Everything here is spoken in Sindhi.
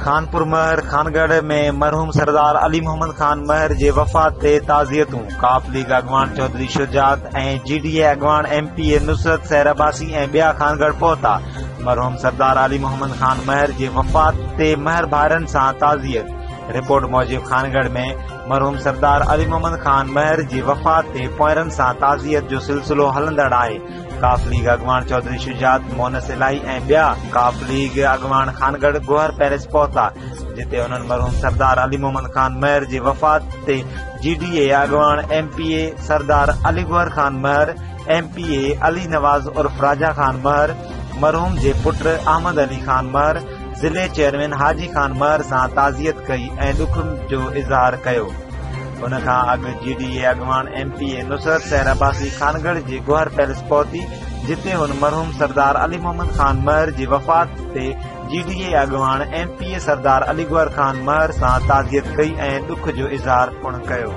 خانپور مهر خانڳڙهه ۾ مرحوم سردار علي محمد خان مهر جي وفات تي تعزيتون، قاف ليگ اڳواڻ چوڌري شجاعت ۽ جي ڊي اي اڳواڻ M P A Nusrat Sehar Abbasi ۽ ٻيا خانڳڙهه پهتا، مرحوم سردار علي محمد خان مهر جي وفات تي مهر ڀائرن سان تعزيت، رپورٽ موجب خانڳڙهه ۾ مرحوم سردار علي محمد خان مهر جي وفات تي پوئرن سان تعزيت جو سلسلو هلندڙ آهي، قاف ليگ اڳواڻ چوڌري شجاعت، مونس الاهي ۽ ٻيا قاف ليگ اڳواڻ خانڳڙهه گوهر پيلس پهتا، جتي انهن مرحوم سردار علي محمد خان مهر جي وفات تي جي ڊي اي اڳواڻ M P A Sardar Ali Gohar Khan Mehar, M P A Ali Nawaz عرف راجا خان مهر، مرحوم جي پٽ احمد علي خان مهر، ضلعي چيئرمين حاجي خان مهر سان تعزيت ڪئي ۽ ڏک جو اظهار ڪيو. ان کان اڳ جي ڊي اي اڳواڻ M P A Nusrat Sehar Abbasi Khangarh جي گوهر پيلس پهتي، جتي هن مرحوم سردار علي محمد خان مهر جي وفات تي جي ڊي اي اڳواڻ M P A Sardar Ali Gohar Khan Mehar سان تعزيت ڪئي ۽ ڏک جو اظهار پڻ ڪيو.